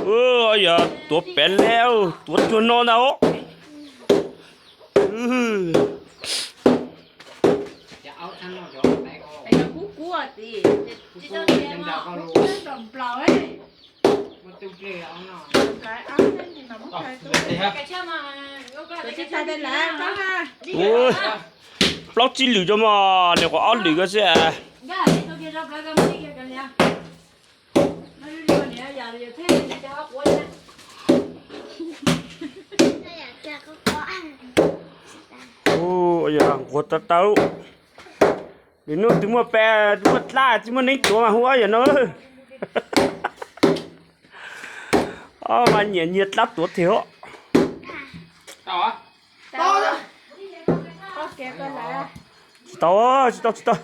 Yog tuav pem le, tuav cuag no ntag os. Ua, plaub tsib lwm tso mog, nws qhuav ob lwm ko xwb. Ua, yog nquag tau tau. Lwm hnub twg muaj pem, twg muaj dlab, tsis muaj neeb tuav mas hu ob yam no. Ob mas nyiam nyiag dlab tuav tiag os. Tsis tau, tsis tau, tsis tau.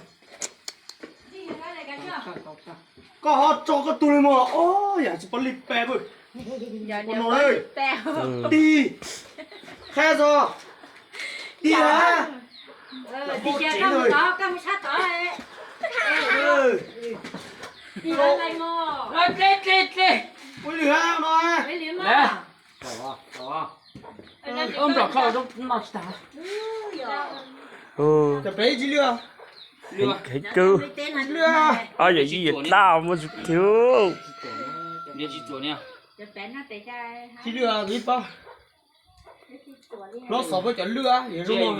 Koj ho tso koj tug li mog, o, yam tsis pom li pe. Tig, qha tso, tig ha. Ua lwm ha no. Cov pem tsis lwj. Heev kawg. Ob yam yij yam dlab muaj zoo tiag. Tsis lwj, ib pab hlob xov pab cov lwj, yog zoo mog.